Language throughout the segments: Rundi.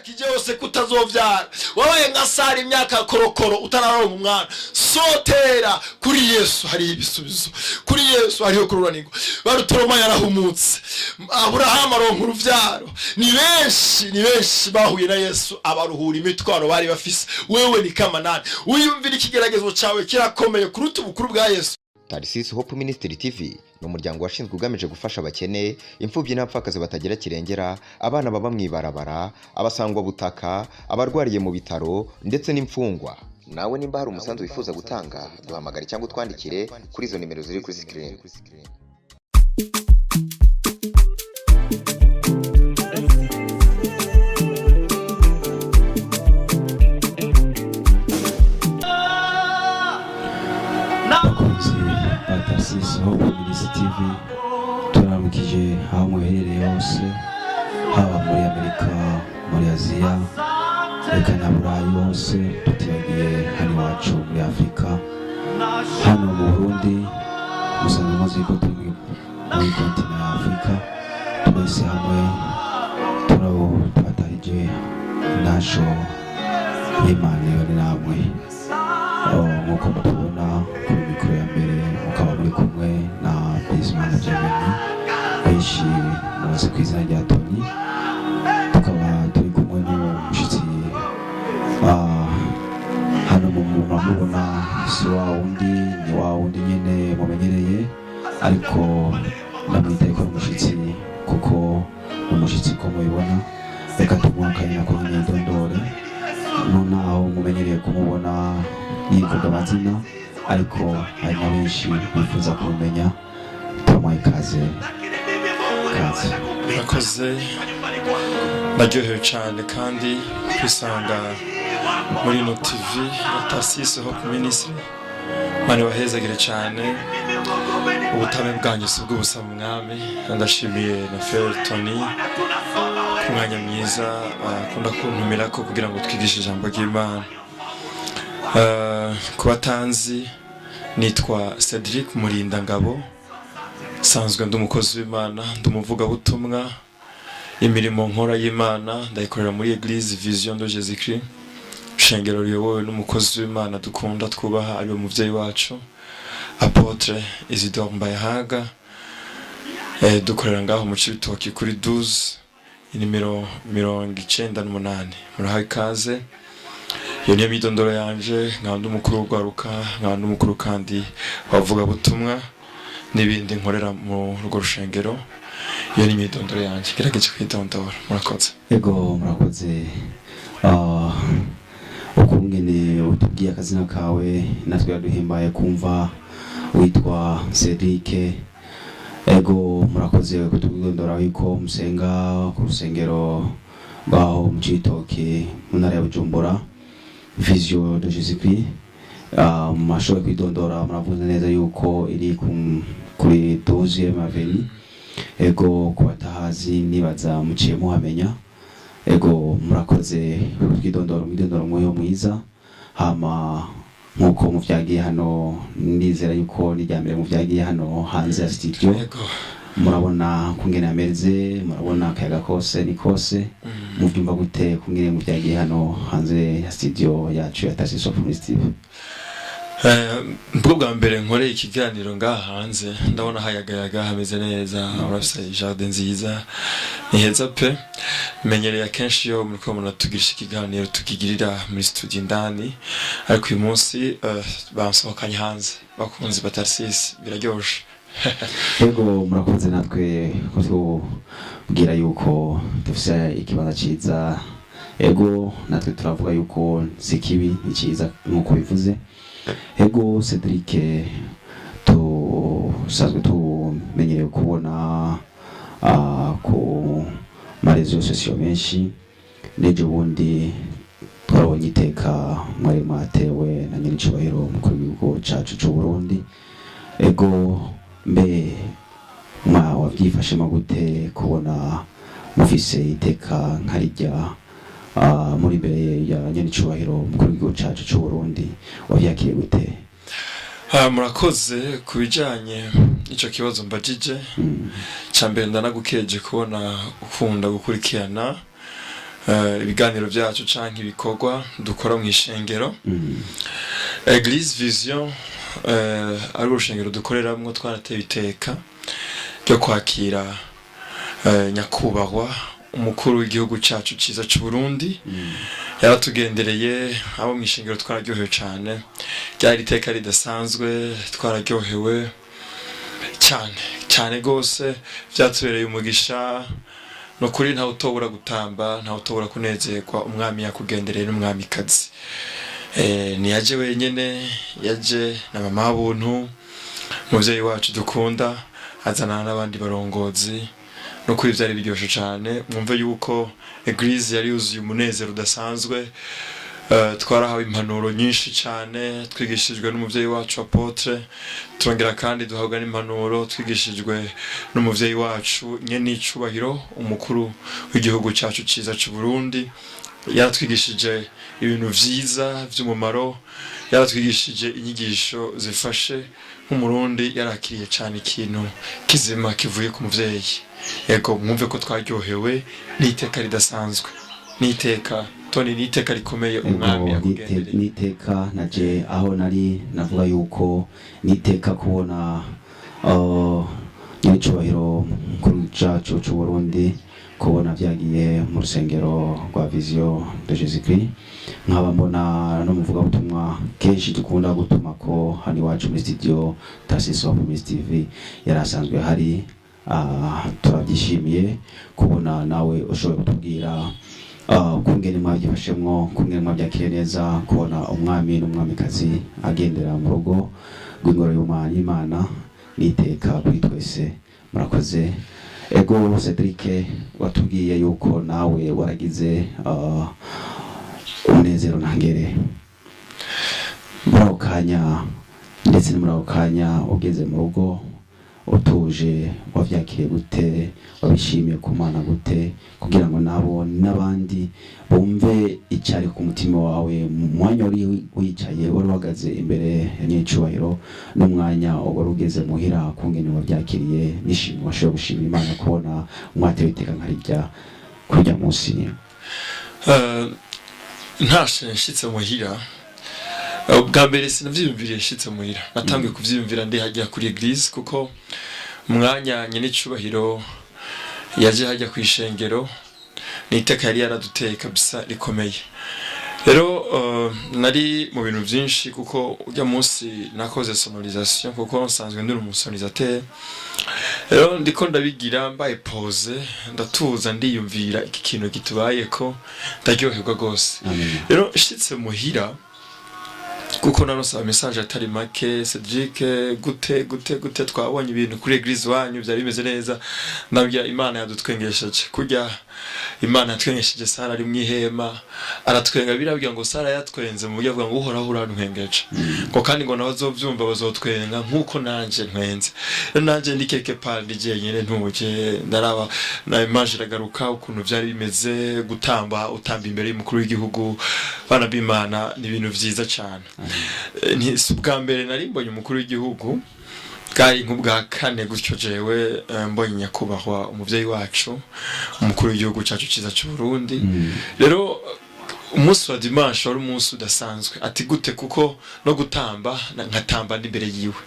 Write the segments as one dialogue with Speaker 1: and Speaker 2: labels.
Speaker 1: Kije yose kutazovyara, wabaye nka Sara imyaka korokoro utararonka umwana. Sotera kuri Yesu, hariho ibisubizo. Kuri Yesu hariho kururanirwa. Barutoroma yarahumutse, Aburahamu aronka uruvyaro. Ni benshi, ni benshi bahuye na Yesu, abaruhura imitwaro bari bafise. Wewe ni kama nani? Wiyumvira ikigeragezo cawe kirakomeye kuruta ubukuru bwa Yesu?
Speaker 2: Tarisisi Hope Ministry TV ni umuryango washinzwe ugamije gufasha abakene, imfubyi n'abapfakazi batagira kirengera, abana baba mu ibarabara, abasangwabutaka, abarwariye mu bitaro ndetse n'imfungwa. Nawe nimba hari umusanzu wifuza gutanga, duhamagare cyangwa utwandikire kuri izo nimero ziri kuri sikirini.
Speaker 3: Bakunzi ba Tarsisi Hope Ministry TV, turamukije aho muherereye hose, haba muri Amerika, muri Aziya, reka na Burayi hose, tutibagiye hano iwacu muri Afurika, hano mu Burundi. Musanzwe muzi ko turi muri kontinent ya Afurika. Twese hamwe turabo twatarije intasho y'Imana yone namwe. Nk'uko mutubona kuri mikoro ya mbere, mukaba muri kumwe na Bizimana Bienvenu, benshi muzi ku izina rya Tony. Tukaba turi kumwe n'umushyitsi hano muramubona, si wa wundi, ni wa wundi nyine mumenyereye, ariko ndamwitaye ko ari umushyitsi kuko ni umushyitsi ko mubibona. Reka tumuhe akanya ko nyine yidondore. Nonaho mumenyereye kumubona yivuga amazina, ariko hari na benshi bifuza kumumenya. Turamuha ikaze. Ikaze.
Speaker 4: Murakoze. Ndaryohewe cyane kandi kwisanga muri ino TV ya Tarsisi Hope Ministry. Mani bahezagire cyane, ubutame bwanyu si bw'ubusa mu Mwami. Ndashimiye na Fer Tony ku mwanya mwiza akunda kuntumira ko kugira ngo twigishe ijambo ry'Imana. Ku batanzi, nitwa Cedric Murindangabo, nsanzwe ndi umukozi w'Imana, ndi umuvugabutumwa. Imirimo nkora y'Imana ndayikorera muri Eglise Vision de Jésus Christ, ishengero riyobowe n'umukozi w'Imana dukunda, twubaha, ariwe muvyeyi wacu Apôtre Isidore Mbayahaga. Dukorera ngaho mu Cibitoki kuri 12, inimero 98. Murahawe ikaze. Iyo niyo myidondoro yanje. Nkaba ndi umukuru w'urwaruka, nkaba ndi umukuru kandi wavugabutumwa n'ibindi nkorera mu urwo rushengero. Iyo ni imyidondoro yanje, gerageje kwidondora. Murakoze.
Speaker 3: Ego, murakoze. Ukungene utubwiye akazina kawe, natwe yaduhimbaye kumva witwa Cedric. Ego, murakoze kutubwidondora yuko musenga ku rusengero rwaho mu Cibitoki, mu ntara ya Bujumbura, Vision de Jésus Christ. Mwashoboye kwidondora, muravuze neza yuko iri kuri 12e Avenue. Ego, ku batahazi nibaza muciye muhamenya. Ego, murakoze kwidondora, umwidondoro mwiyo mwiza. Hama nkuko muvyagiye hano, ndizera yuko ni irya mbere muvyagiye hano hanze ya studio.
Speaker 4: Yego.
Speaker 3: Murabona kungene ameze, murabona akayaga kose ni kose. Muvyumva gute kungene muvyagiye hano hanze ya studio yacu ya Tarsisi Hope Ministry?
Speaker 4: Bwo bwa mbere nkoreye ikiganiro ngaha hanze, ndabona hayagayaga, hameze neza, urafise jardin nziza, ni heza pe. Menyereye akenshi iyo muriko muratugirisha ikiganiro tukigirira muri studio indani, ariko uyu munsi bansohokanye hanze. Bakunzi ba Tarsisi, biraryoshe.
Speaker 3: Ego, murakoze natwe kutubwira yuko dufise ikibanza ciza. Ego, natwe turavuga yuko si kibi, ni ciza nkuko bivuze. Ego, Cedric, tusanzwe tumenyereye kubona ku ma réseaux sociaux menshi. N'ejo bundi twarabonye iteka mwari mwatewe na nyiricubahiro umukuru w'igihugu cacu c'u Burundi. Ego, mbe mwa wavyifashemo gute kubona mufise iteka nkarirya muri imbere ya nyenicubahiro umukuru w'igihugu cacu c'u Burundi? Wavyakiriye gute?
Speaker 4: Murakoze ku bijanye n'ico kibazo mbajije. Ca mbere, ndanagukeje kubona ukunda gukurikirana. ibiganiro byacu canke ibikorwa dukora mu ishengero Eglise Vision, ari urushengero dukoreramwo. Twarateye iteka ryo kwakira nyakubahwa umukuru w'igihugu cyacu cyiza cy'u Burundi. Yaratugendereye, abo mu ishengero twararyohewe cyane. Ryari iteka ridasanzwe, twararyohewe cyane cyane rwose, byatubereye umugisha. No kuri ntawe utobora gutamba, ntawe utobora kunezerwa umwami yakugendereye n'umwamikazi. Ntiyaje wenyene, yaje na mama w'ubuntu, umuvyeyi wacu dukunda, azanana n'abandi barongozi. No kuri byari biryoshe cyane. Mwumve yuko église yari yuzuye umunezero udasanzwe. Twarahawe impanuro nyinshi cyane, twigishijwe n'umuvyeyi wacu apôtre, turongera kandi duhabwa n'impanuro twigishijwe n'umuvyeyi wacu nyene icubahiro umukuru w'igihugu cyacu ciza c'u Burundi. Yaratwigishije ibintu vyiza vy'umumaro, yaratwigishije inyigisho zifashe. Nk'umurundi yarakiriye cyane ikintu kizima kivuye ku muvyeyi. Yego, mwumve ko twaryohewe n'iteka ridasanzwe, n'iteka Tony, n'iteka rikomeye umwami yakugendereye.
Speaker 3: Niteka naje aho nari navuga yuko niteka kubona nyir'icyubahiro mukuru cacu c'u Burundi, kubona vyagiye mu rusengero rwa Vision de Jésus Christ, nkaba mbona n'umuvugabutumwa kenshi dukunda gutuma ko hano iwacu muri studio Tarsis of Miss TV yari asanzwe hari. Turabyishimiye kubona nawe ushoboye kutubwira kungene mwabyifashemwo, kungene mwabyakiriye neza kubona umwami n'umwamikazi agendera mu rugo rw'ingoro y'Imana. N'iteka kuri twese, murakoze. Ego Cedric, watubwiye yuko nawe waragize umunezero ntangere muri ako kanya, ndetse no muri ako kanya ugeze mu rugo utuje, wavyakiriye gute? Wabishimiye ku Mana gute, kugira ngo nabo n'abandi bumve icyari ku mutima wawe mu mwanya wari wicaye, wari uhagaze imbere ya nyir'icyubahiro, n'umwanya wari ugeze muhira, kungene wabyakiriye n'ishimwe washoboye gushimira Imana kubona mwatewe iteka nkarijya kurya munsi?
Speaker 4: Ntashe nshitse muhira, bwa mbere sinavyiyumviriye nshitse muhira, natangiye kuvyiyumvira ndi hajya kuri église, kuko umwanya nyene icubahiro yaje hajya ku ishengero ni iteka yari yaraduteye kabisa rikomeye. Rero nari mu bintu byinshi, kuko ujya munsi nakoze sonorisation, kuko nsanzwe ndi umusonorisateur. Rero ndiko ndabigira, mbaye pause, ndatuza, ndiyumvira iki kintu gitubaye ko ndaryoherwa rwose.
Speaker 3: Amen.
Speaker 4: Rero nshitse muhira, kuko naronse ama message atari make: "Cedric, gute gute gute? Twabonye ibintu kuri église wanyu, byari bimeze neza." Ndabwira Imana yadutwengesheje kurya Imana yatwengesheje Sara ari mu ihema, aratwenga. Birabwira ngo Sara yatwenze mu buryo avuga ngo: "Uhoraho urantwengeje," ngo kandi ngo nawe azovyumva bazotwenga nkuko nanje ntwenze. Rero nanje ndi quelque part, ndi jenyine, ntuje, ndaraba na image iragaruka ukuntu vyari bimeze gutamba, utamba imbere y'umukuru w'igihugu. Bana b'Imana, ni ibintu vyiza cyane. Si ubwa mbere nari mbonye umukuru w'igihugu, bwari nk'ubwa kane gutyo jewe mbonye nyakubahwa umuvyeyi wacu umukuru w'igihugu cyacu cyiza cy'u Burundi. Rero umunsi wa dimanche wari umunsi udasanzwe. Ati gute? Kuko no gutamba, nkatamba n'imbere yiwe,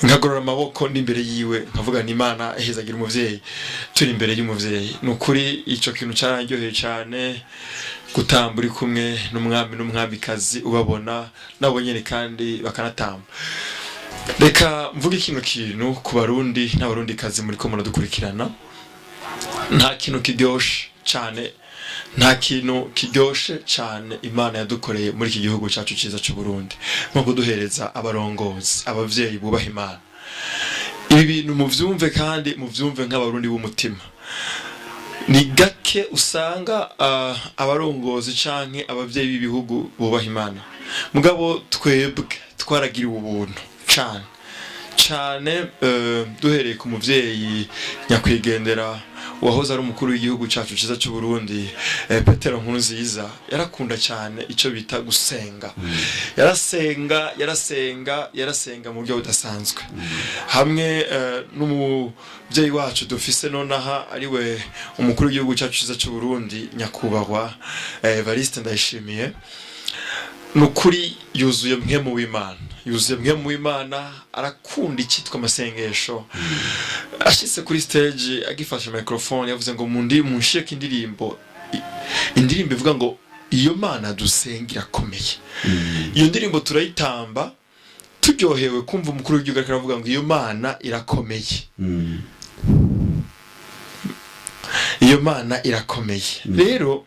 Speaker 4: nkagorora amaboko n'imbere yiwe, nkavuga ni Imana ihezagira umuvyeyi, turi imbere y'umuvyeyi. Ni ukuri ico kintu cararyoheye cyane, gutamba uri kumwe n'umwami n'umwamikazi, ubabona nabo nyene kandi bakanatamba. Reka mvuge kino kintu ku Barundi n'Abarundi kazi muri ko muradukurikirana: nta kintu kiryoshe cyane, nta kintu kiryoshe cyane Imana yadukoreye muri iki gihugu cyacu cyiza cy'u Burundi nko kuduhereza abarongozi, abavyeyi bubaha Imana. Ibi bintu muvyumve, kandi muvyumve nk'Abarundi b'umutima. Ni gake usanga abarongozi canke abavyeyi b'ibihugu bubaha Imana, mugabo twebwe twaragiriwe ubuntu cane cane, duhereye ku muvyeyi nyakwigendera. Uwahoze ari umukuru w'igihugu cyacu cyiza cy'u Burundi, Petero Nkurunziza, yarakunda cyane icyo bita gusenga. Yarasenga, yarasenga, yarasenga mu buryo budasanzwe, hamwe n'umubyeyi wacu dufise nonaha, ariwe umukuru w'igihugu cyacu cyiza cy'u Burundi, nyakubahwa Evariste Ndayishimiye. Ni ukuri yuzuye mpwemu w'Imana, yuzuye mpwemu w'Imana, arakunda icyitwa amasengesho. Ashyize kuri stage, agifashe microphone, yavuze ngo mundi munshireko indirimbo, indirimbo ivuga ngo "Iyo Mana dusenga irakomeye". Iyo ndirimbo turayitamba turyohewe kumva umukuru w'igihugu ariko aravuga ngo "Iyo Mana irakomeye". Iyo Mana irakomeye. Rero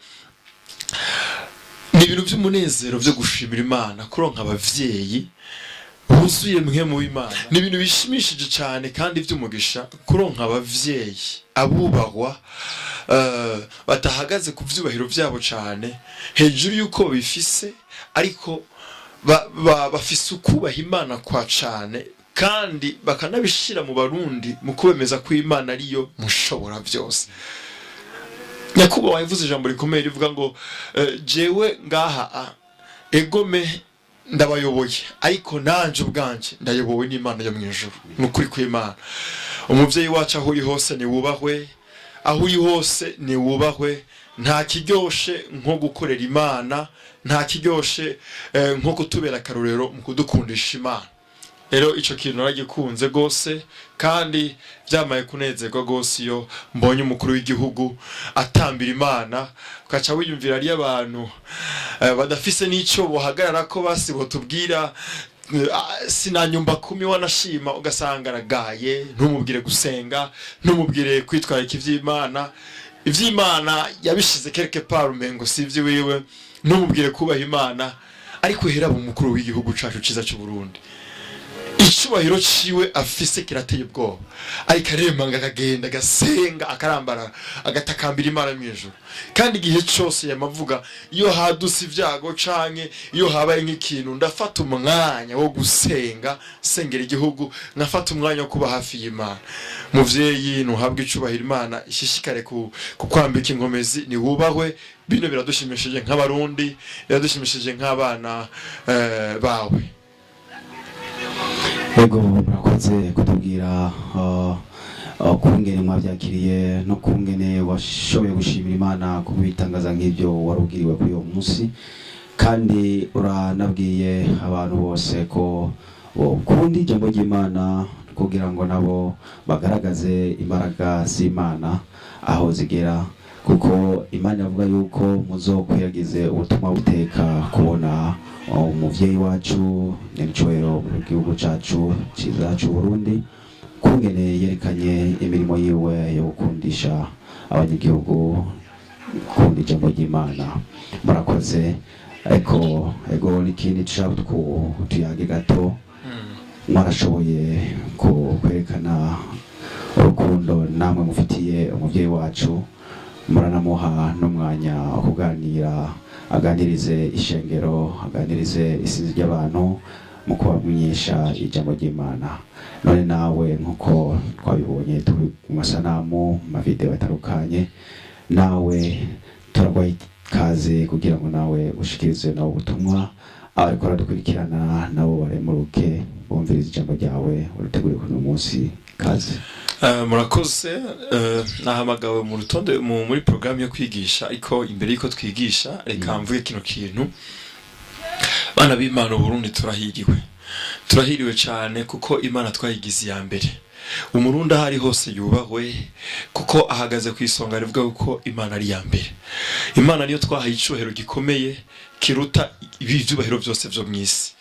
Speaker 4: ni ibintu by'umunezero byo gushimira Imana kuronka abavyeyi buzuye mpwemu w'Imana. Ni ibintu bishimishije cyane kandi by'umugisha kuronka abavyeyi abubahwa, batahagaze ku vyubahiro vyabo cyane, hejuru y'uko babifise, ariko bafise ukubaha Imana kwa cane, kandi bakanabishira mu Barundi mu kubemeza ko Imana ariyo mushobora byose. Nyakubahwa yavuze ijambo rikomeye rivuga ngo "Jewe ngaha egome ndabayoboye, ariko nanje ubwanje ndayobowe n'Imana yo mu ijuru". Ni ukuri kw'Imana, umuvyeyi wacu aho uri hose niwubahwe, aho uri hose niwubahwe. Nta kiryoshe nko gukorera Imana, nta kiryoshe nko kutubera akarorero mu kudukundisha Imana. Rero ico kintu naragikunze gose, kandi byamaye kunezerwa gose iyo mbonye umukuru w'igihugu atambira Imana, ukaca wiyumvira ari abantu badafise n'ico bohagarara ko basi botubwira, sinanyumba kumi wanashima, ugasanga aragaye. Ntumubwire gusenga, ntumubwire kwitwararika ivy'Imana, ivy'Imana yabishize quelque part, umengo si ivy'iwiwe. Ntumubwire kubaha Imana, ariko heraba umukuru w'igihugu cacu ciza c'u Burundi, icubahiro ciwe afise kirateye ubwoba, ariko aremanga, akagenda agasenga, akarambara, agatakambira Imana mu ijuru. Kandi igihe cose yamavuga, iyo haduse ibyago canke iyo habaye nk'ikintu, "Ndafata umwanya wo gusenga, sengera igihugu, nkafata umwanya wo kuba hafi y'Imana". Muvyeyi, ntuhabwe icubahiro, Imana ishishikare kukwambika inkomezi, niwubahwe. Bino biradushimishije nk'Abarundi, biradushimishije nk'abana bawe.
Speaker 3: Ego, murakoze kutubwira kungene mwabyakiriye no kungene washoboye gushimira Imana kubitangaza nk'ibyo warubwiriwe kuri uwo munsi. Kandi uranabwiye abantu bose ko bokunda ijambo ry'Imana kugira ngo nabo bagaragaze imbaraga z'Imana aho zigera, kuko Imana iravuga yuko muzokwiyagize ubutumwa buteka kubona umuvyeyi wacu nyanicubahiro mu gihugu cacu ciza c'u Burundi, kungene yerekanye imirimo yiwe yo gukundisha abanyagihugu gukunda ijambo ry'Imana. Murakoze. Ariko ego, n'ikindi dushaka tuyage gato, mwarashoboye kwerekana urukundo namwe mufitiye umuvyeyi wacu, muranamuha n'umwanya wo kuganira, aganirize ishengero, aganirize isinzi ry'abantu mu kubamenyesha ijambo ry'Imana. None nawe, nk'uko twabibonye turi mu masanamu, mu mavideo atandukanye, nawe turaguha ikaze kugira ngo nawe ushikirize nawe ubutumwa abariko baradukurikirana, nabo baremuruke bumvirize ijambo ryawe uruteguriye kuri uno munsi. Kaze.
Speaker 4: Murakoze. Nahamagawe mu rutonde muri porogaramu yo kwigisha, ariko imbere y'uko twigisha reka mvuge kino kintu. Bana b'Imana, Uburundi turahiriwe, turahiriwe cyane, kuko Imana twayigize iya mbere. Umurundi aho ari hose yubahwe, kuko ahagaze ku isonga rivuga ko Imana ari iya mbere. Imana niyo twahaye icyubahiro gikomeye kiruta ibyubahiro byose byo mu isi.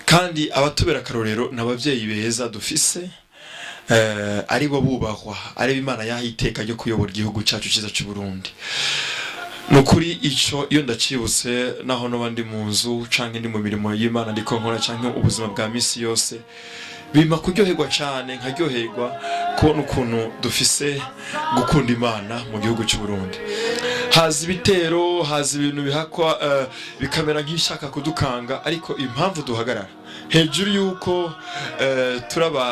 Speaker 4: Kandi abatubera akarorero ni ababyeyi beza dufise, ari bo bubahwa, ari bo Imana yaha iteka ryo kuyobora igihugu cyacu cyiza cy'u Burundi. Ni ukuri ico iyo ndacibutse, naho noba ndi mu nzu canke ndi mu mirimo y'Imana ndiko nkora, canke ubuzima bwa misi yose, bimpa kuryoherwa cane, nkaryoherwa kubona ukuntu dufise gukunda Imana mu gihugu cy'u Burundi. Haza ibitero, haza ibintu bihakwa bikamera nk'ibishaka kudukanga, ariko impamvu duhagarara hejuru y'uko turaba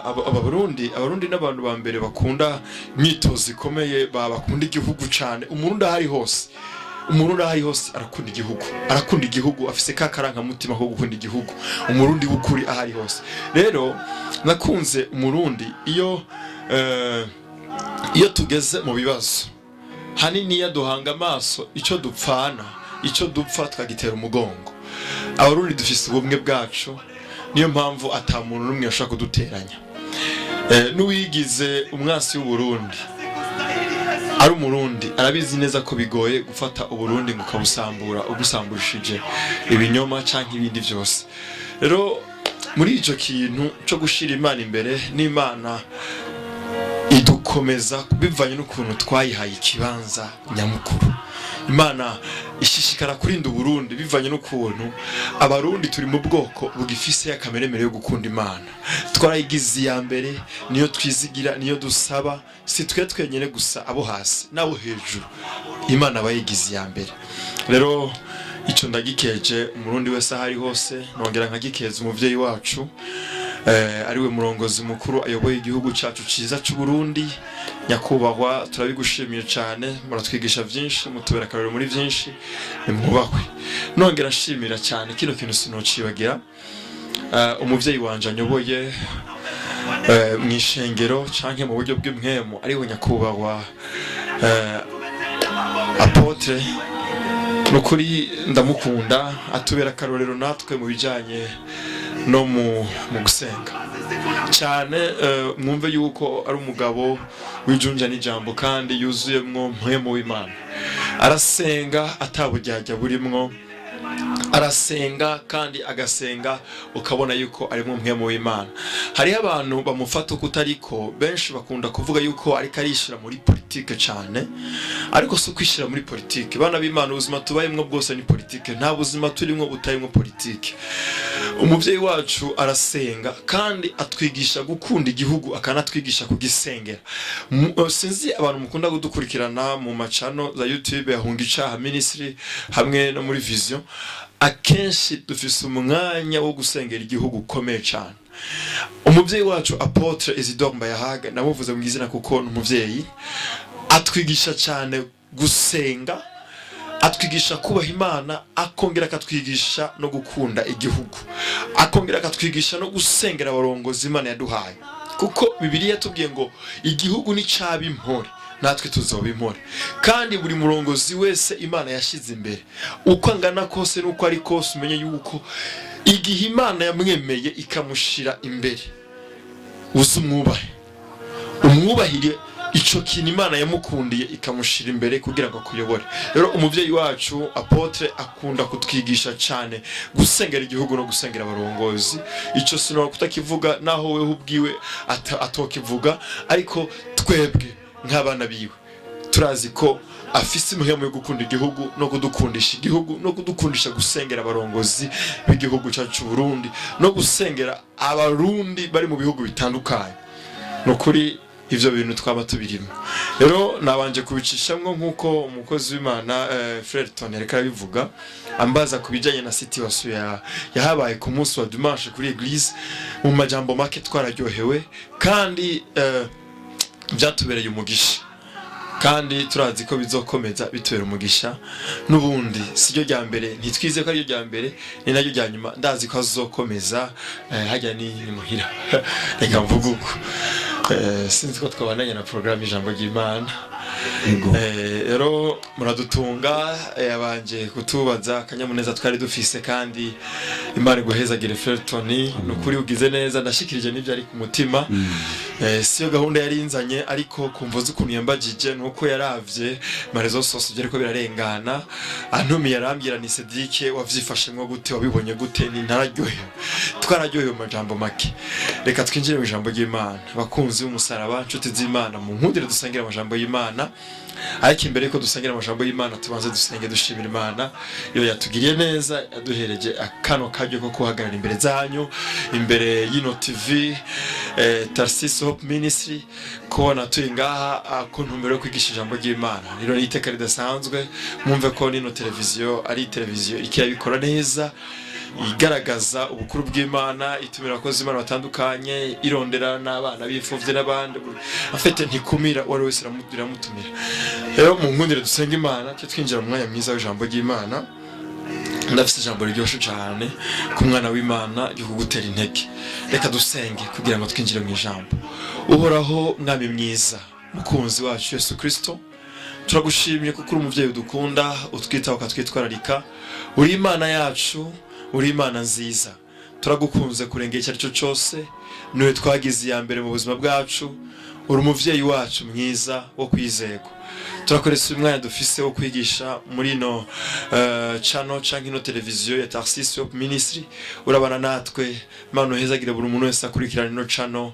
Speaker 4: Abarundi n'abantu ba mbere bakunda imyitozo ikomeye, bakunda igihugu cyane. Umurundi aho ari hose, Umurundi aho ari hose arakunda igihugu, arakunda igihugu, afise ka karangamutima ko gukunda igihugu. Umurundi w'ukuri aho ari hose. Rero nakunze Umurundi iyo tugeze mu bibazo, hanini iyo duhanga amaso icyo dupfana, icyo dupfa tukagitera umugongo. Abarundi dufise ubumwe bwacu, niyo mpamvu ata muntu n'umwe ashobora kuduteranya. N'uwigize umwasi w'Uburundi ari Umurundi arabizi neza ko bigoye gufata Uburundi ngo ukabusambura ubusamburishije ibinyoma canke ibindi byose. Rero muri ico kintu co gushira Imana imbere, n'Imana idukomeza bivanye n'ukuntu twayihaye ikibanza nyamukuru. Imana ishishikara kurinda Uburundi bivanye n'ukuntu Abarundi turi mu bwoko bugifise akameremere yo gukunda Imana. Twarayigize iya mbere, niyo twizigira, niyo dusaba. Si twe twenyine gusa, abo hasi n'abo hejuru, Imana abayigize iya mbere. Rero icyo ndagikeje Umurundi wese aho ari hose, nongera nkagikeza umuvyeyi wacu ariwe murongozi mukuru ayoboye igihugu cyacu cyiza cy'u Burundi. Nyakubahwa, turabigushimiye cyane, muratwigisha byinshi, mutubera akarorero muri byinshi, nimwubahwe. Nongera nshimira cyane, kino kintu sinocibagira, umuvyeyi wanje anyoboye mu ishengero canke mu buryo bw'impwemu, ariwe nyakubahwa apôtre. Nukuri ndamukunda, atubera akarorero natwe mu bijanye no mu gusenga cyane. Mwumve yuko ari umugabo w'ijunja n'ijambo kandi yuzuyemwo mpwemu w'Imana. Arasenga ataburyarya burimwo, arasenga kandi agasenga ukabona yuko arimo mpwemu w'Imana. Hariho abantu bamufata uko utariko, benshi bakunda kuvuga yuko ariko arishira muri politike cyane, ariko si ukwishyira muri politike. Bana b'Imana, ubuzima tubayemwo bwose ni politike, nta buzima turimo butarimo politike. Umubyeyi wacu arasenga kandi atwigisha gukunda igihugu, akanatwigisha kugisengera. Sinzi abantu mukunda kudukurikirana mu macano za YouTube ya Hunga Icaha Ministry hamwe no muri Vision, akenshi dufise umwanya wo gusengera igihugu ukomeye cyane. Umubyeyi wacu apôtre Isidore Mbayahaga, namuvuze mu izina kuko ni umubyeyi, atwigisha cyane gusenga, atwigisha kubaha Imana, akongera akatwigisha no gukunda igihugu, akongera akatwigisha no gusengera abarongozi Imana yaduhaye, kuko Bibiliya yatubwiye ngo igihugu ni caba impore, natwe tuzoba impore. Kandi buri murongozi wese Imana yashyize imbere, uko angana kose n'uko ari kose, umenye yuko igihe Imana yamwemeye ikamushira imbere, uzi umwubahe, umwubahire ico kintu Imana yamukundiye ikamushira imbere kugira ngo akuyobore. Rero umuvyeyi wacu apôtre akunda kutwigisha cyane gusengera igihugu no gusengera abarongozi. Ico sinora kutakivuga, naho wewe ubwiwe atokivuga, ariko twebwe nk'abana biwe turazi ko afise impwemu yo gukunda igihugu no kudukundisha igihugu no kudukundisha gusengera abarongozi b'igihugu cyacu cy'u Burundi no gusengera Abarundi bari mu bihugu bitandukanye. Ni ukuri ivyo bintu twaba tubirimo. Rero nabanje kubicishamwo nk'uko umukozi w'Imana Frère Tony yariko arabivuga, ambaza ku bijanye na situation yahabaye ku munsi wa dimanche kuri église. Mu majambo make, twararyohewe kandi byatubereye umugisha, kandi turazi ko bizokomeza bitubera umugisha n'ubundi. Siryo rya mbere, ntitwize ko ariryo rya mbere, ni naryo rya nyuma. Ndazi ko azokomeza. Hajya ni muhira, reka mvuge uko. Sinzi ko twabandanya na porogaramu ijambo ry'Imana.
Speaker 3: Yego.
Speaker 4: Rero muradutunga, yabanje kutubaza akanyamuneza twari dufise, kandi Imana iguhezagire, Felton, ni ukuri ugize neza. Ndashikirije n'ibyo ari ku mutima. Siyo gahunda yari inzanye, ariko kumva uzi ukuntu yambagije nuko yaravye ma réseaux sociaux ariko birarengana, antumiye arambwira ni Cedric, wavyifashemwo gute, wabibonye gute? Ni ntararyohewe, twararyohewe. Mu majambo make, reka twinjire mu ijambo ry'Imana. Bakunzi b'umusaraba, inshuti z'Imana, mu nkundire dusangire amajambo y'Imana. Ariko imbere yuko dusangira amajambo y'Imana, tubanze dusenge dushimira Imana iyo yatugiriye neza, yaduhereje akano karyo ko guhagarara imbere zanyu, imbere y'ino TV Tarsis. Hope Ministry kubona turi ngaha ku ntumbero yo kwigisha ijambo ry'Imana. Rero ni iteka ridasanzwe, mwumve ko nino televiziyo ari televiziyo iriko irabikora neza, igaragaza ubukuru bw'Imana, itumira abakozi b'Imana batandukanye, irondera n'abana b'imfuvyi n'abandi. Afite ntikumira, uwo ari wese iramutumira. Rero mu nkundire dusenga Imana, cyo twinjira mu mwanya mwiza w'ijambo ry'Imana. Ndafite ijambo riryoshye cyane ku mwana w'Imana ryo kugutera intege. Reka dusenge kugira ngo twinjire mu ijambo. Uhoraho, Mwami mwiza, mukunzi wacu Yesu Kirisito, turagushimye kuko uri umubyeyi udukunda, utwitaho, ukatwitwararika. Uri Imana yacu, uri Imana nziza. Turagukunze kurengera icyo ari cyo cyose. Niwe twagize iya mbere mu buzima bwacu. Uri umubyeyi wacu mwiza wo kwizerwa. Turakoresha uyu mwanya dufise wo kwigisha muri ino channel canke ino televiziyo ya Tarsis Hope Ministry. Urabana natwe, Mana, uhezagire buri muntu wese akurikirana ino channel.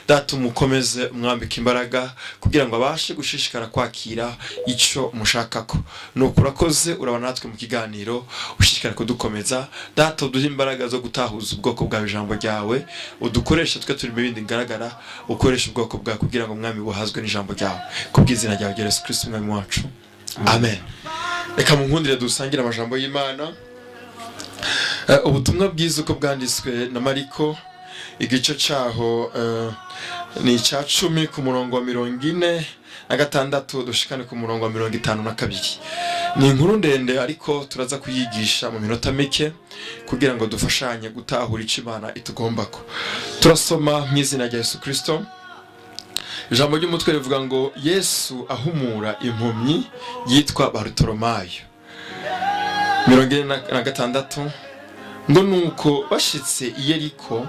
Speaker 4: Data, umukomeze, umwambike imbaraga kugira ngo abashe gushishikara kwakira ico mushakako. Nuko urakoze, urabana natwe mu kiganiro, ushishikara kudukomeza. Data, uduhe imbaraga zo gutahuza ubwoko bwawe ijambo ryawe. Udukoresha twe turi mu bindi ngaragara, ukoresha ubwoko bwawe kugira ngo, Mwami, buhazwe n'ijambo ryawe, kubw'izina ryawe rya Yesu Kristo Umwami wacu, amen. Reka mu nkundire dusangire amajambo y'Imana. Ubutumwa bwiza uko bwanditswe na Mariko, igice cyaho ni icya 10, ku murongo wa 46 dushikane ku murongo wa 52. Ni inkuru ndende, ariko turaza kuyigisha mu minota mike kugira ngo dufashanye gutahura icyo Imana itugombako. Turasoma mu izina rya Yesu Kirisito. Ijambo ry'umutwe rivuga ngo: "Yesu ahumura impumyi yitwa Barutoromayo." 46 ngo: "Nuko bashitse i Yeriko,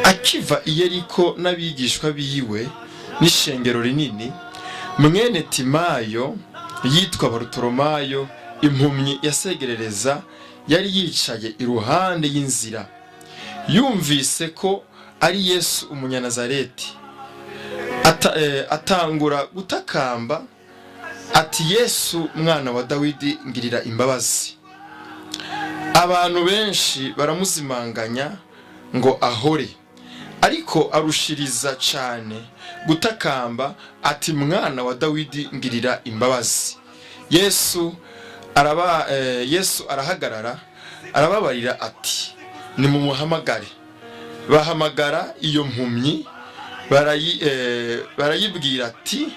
Speaker 4: akiva i Yeriko n'abigishwa biwe n'ishengero rinini, mwene Timayo yitwa Barutoromayo, impumyi yasegerereza, yari yicaye iruhande y'inzira. Yumvise ko ari Yesu Umunyanazareti, atangura gutakamba ati: 'Yesu, mwana wa Dawidi, ngirira imbabazi.' Abantu benshi baramuzimanganya ngo ahore, ariko arushiriza cyane gutakamba ati: 'Mwana wa Dawidi, ngirira imbabazi.' Yesu arahagarara, arababarira ati: 'Nimumuhamagare.' Bahamagara iyo mpumyi, barayibwira ati: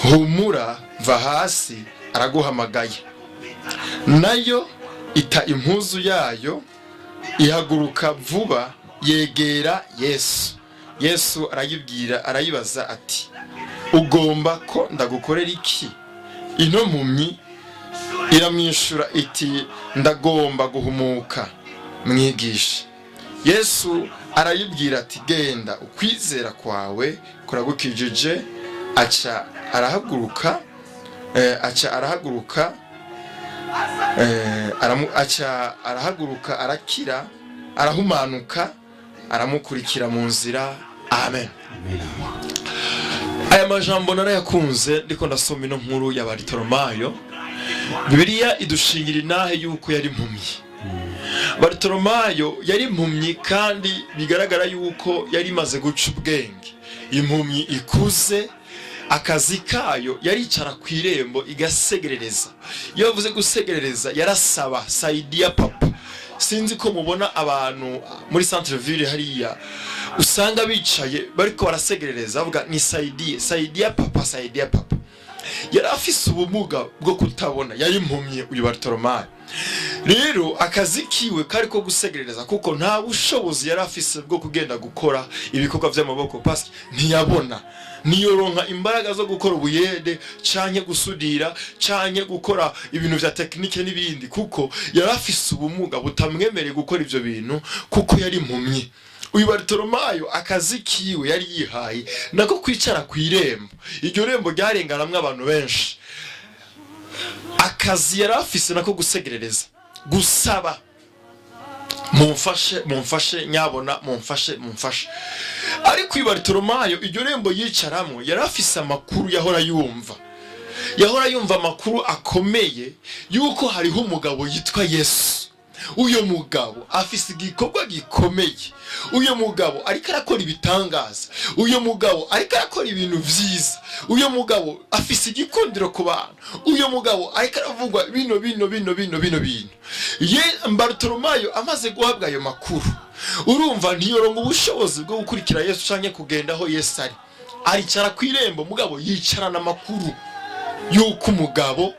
Speaker 4: 'Humura, va hasi, araguhamagaye.' Nayo ita impuzu yayo, ihaguruka vuba, yegera Yesu. Yesu arayibwira, arayibaza ati: 'Ugomba ko ndagukorera iki?' Ino mpumyi iramwishura iti: 'Ndagomba guhumuka, mwigisha.' Yesu arayibwira ati: 'Genda, ukwizera kwawe kuragukijije.' Aca arahaguruka, aca arahaguruka, aca arahaguruka, arakira, arahumanuka, aramukurikira mu nzira." Amen.
Speaker 3: Amen.
Speaker 4: Aya majambo narayakunze ndiko ndasoma ino nkuru ya Bartolomayo. Bibiliya idushingira inahe yuko yari impumyi. Bartolomayo yari impumyi, kandi bigaragara yuko yari imaze guca ubwenge. Impumyi ikuze, akazi kayo yaricara ku irembo igasegerereza. Iyo bavuze gusegerereza, yarasaba saidia papa. Sinzi ko mubona abantu muri centre ville hariya, usanga bicaye bariko barasegerereza, bavuga ni saidiye, saidia papa, saidia papa. Yari afise ubumuga bwo kutabona, yari impumyi uyu Bartolomayo. Rero akazi kiwe kari ko gusegerereza, kuko nta bushobozi yari afise bwo kugenda gukora ibikorwa vy'amaboko, paske ntiyabona, niyoronka imbaraga zo gukora ubuyede canke gusudira canke gukora ibintu vya technique n'ibindi, kuko yari afise ubumuga butamwemereye gukora ivyo bintu, kuko yari impumyi. Uyu Bartolomayo akazi kiwe yari yihaye nako kwicara ku irembo. Iryo rembo ryarenganamwo abantu benshi. Akazi yari afise nako gusegerereza, gusaba: "Mumfashe, mumfashe, nyabona mumfashe, mumfashe." Ariko uyu Bartolomayo, iryo rembo yicaramo, yari afise amakuru yahora yumva. Yahora yumva amakuru akomeye yuko hariho umugabo yitwa Yesu.
Speaker 1: Uyu mugabo afise igikorwa gikomeye, uyu mugabo ariko arakora ibitangaza, uyu mugabo ariko arakora ibintu vyiza, uyu mugabo afise igikundiro ku bantu, uyu mugabo ariko aravugwa bino bino bino bino bino bintu. Ye Barutolomayo amaze guhabwa ayo makuru, urumva ntiyoronga ubushobozi bwo gukurikira Yesu canke kugenda aho Yesu ari. Aricara ku irembo, mugabo yicarana amakuru y'uko umugabo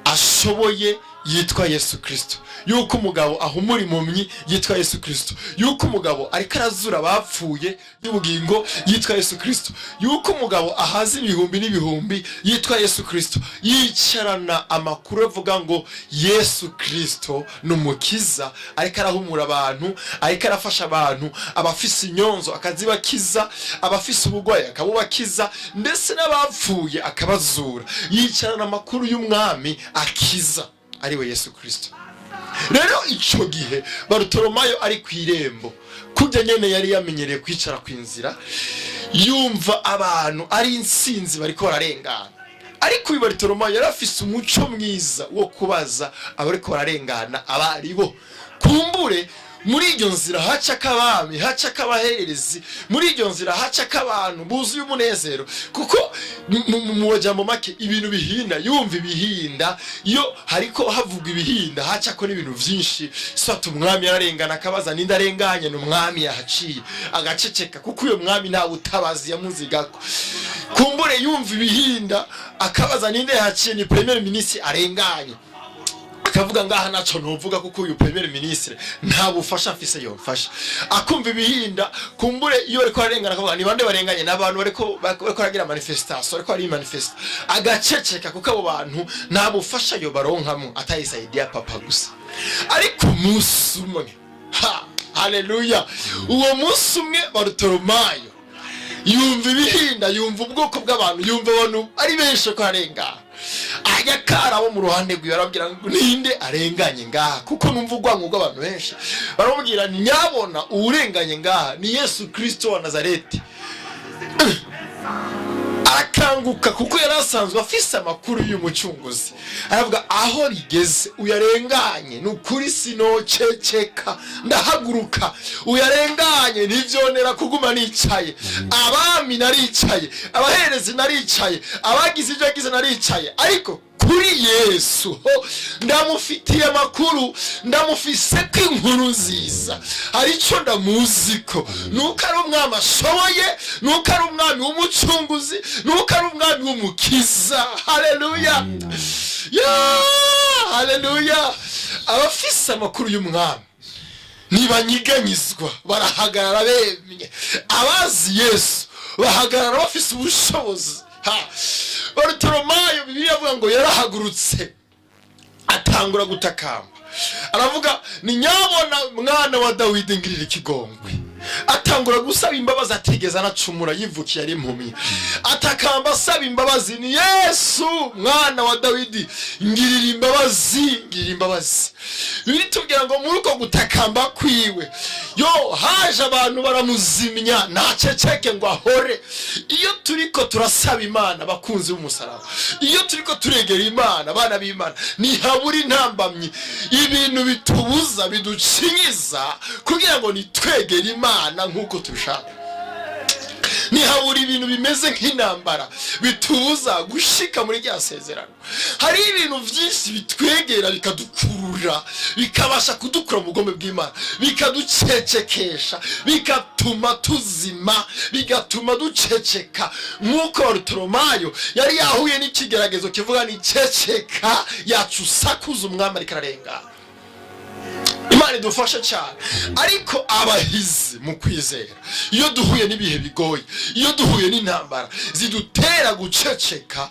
Speaker 1: ashoboye yitwa Yesu Kirisito, yuko umugabo ahumura impumyi yitwa Yesu Kirisito, yuko umugabo ariko arazura abapfuye y'ubugingo yitwa Yesu Kirisito, yuko umugabo ahaza ibihumbi n'ibihumbi yitwa Yesu Kirisito. Yicarana amakuru avuga ngo Yesu Kirisito ni umukiza, ariko arahumura abantu, ariko arafasha abantu, abafise inyonzo akazibakiza, abafise uburwayi akabubakiza, ndetse n'abapfuye akabazura. Yicarana amakuru y'umwami akiza, ariwe Yesu Kirisito. Rero icyo gihe Barutolomayo ari ku irembo, kujya nyene yari yamenyereye kwicara ku inzira, yumva abantu ari insinzi bariko bararengana. Ariko uyu Barutolomayo yari afise umuco mwiza wo kubaza abariko bararengana abaribo. Kumbure muri iryo nzira haca akabami, haca akabahererezi, muri iryo nzira haca ak'abantu buzuye umunezero, kuko mu majambo make ibintu bihinda, yumva ibihinda. Iyo hariko havugwa ibihinda, haca ko n'ibintu vyinshi. Swat umwami yararengana, akabaza ninde arenganye, ni umwami yahaciye, agaceceka, kuko uyo mwami nta butabazi yamuzigako. Kumbure yumva ibihinda, akabaza ninde yahaciye, ni premier ministre arenganye, akavuga ngaha naco ntuvuga, kuko uyu premier ministre nta bufasha mfise yomfasha. Akumva ibihinda, kumbure iyo bariko bararengana, akavuga ni bande barenganye, n'abantu bariko baragira manifestation, bariko bari manifesta, agaceceka, kuko abo bantu nta bufasha yo baronkamo atayisaidia papa gusa. Ariko umunsi umwe, ha haleluya, uwo munsi umwe Barutolomayo yumva ibihinda, yumva ubwoko bw'abantu, yumva abantu ari benshi ko arengana. Ajya kara abo mu ruhande rwiwe, arababwira ngo ninde arenganye ngaha, kuko numva urwango rw'abantu benshi? Baramubwira, nyabona uwurenganye ngaha ni Yesu Kirisito wa Nazareti. Arakanguka, kuko yari asanzwe afise amakuru y'umucunguzi. Aravuga aho rigeze, uyarenganye ni ukuri sinoceceka, ndahaguruka. Uyarenganye ntivyonera kuguma nicaye. Abami naricaye, abaherezi naricaye, abagize ibyo yagize naricaye, ariko kuri Yesu ho ndamufitiye amakuru, ndamufise ko inkuru nziza. Hari icyo ndamuziko, nuko ari umwami ashoboye, nuko ari umwami w'umucunguzi, nuko ari umwami w'umukiza. Haleluya!
Speaker 3: Amina.
Speaker 1: Ya haleluya! Abafise amakuru y'umwami ntibanyiganyizwa, barahagarara bemye. Abazi Yesu bahagarara bafise ubushobozi. Ha Barutolomayo, Bibiliya avuga ngo yarahagurutse, atangura gutakamba, aravuga ni nyabona mwana wa Dawidi, ngirira ikigongwe. Atangura gusaba imbabazi, atigeze anacumura, yivukiye ari impumyi. Atakamba asaba imbabazi, ni Yesu mwana wa Dawidi, ngirira imbabazi, ngirira imbabazi. Biritubwira ngo muri uko gutakamba kwiwe, yo haje abantu baramuzimya, ntaceceke ngo ahore. Iyo turiko turasaba Imana, abakunzi b'umusaraba, iyo turiko turegera Imana, abana b'Imana, ntihabura intambamyi, ibintu bitubuza, biducinyiza kugira ngo nitwegere Imana nk'uko tubishaka. Ntihabura ibintu bimeze nk'intambara bitubuza gushika muri rya sezerano. Hari ibintu byinshi bitwegera, bikadukurura, bikabasha kudukura mu bugome bw'Imana, bikaducecekesha, bigatuma tuzima, bigatuma duceceka, nk'uko Barutolomayo yari yahuye n'ikigeragezo kivuga ni ceceka, yacu usakuza, umwami ariko ararengana. Imana idufashe cyane. Ariko abahizi mu kwizera, iyo duhuye n'ibihe bigoye, iyo duhuye n'intambara zidutera guceceka,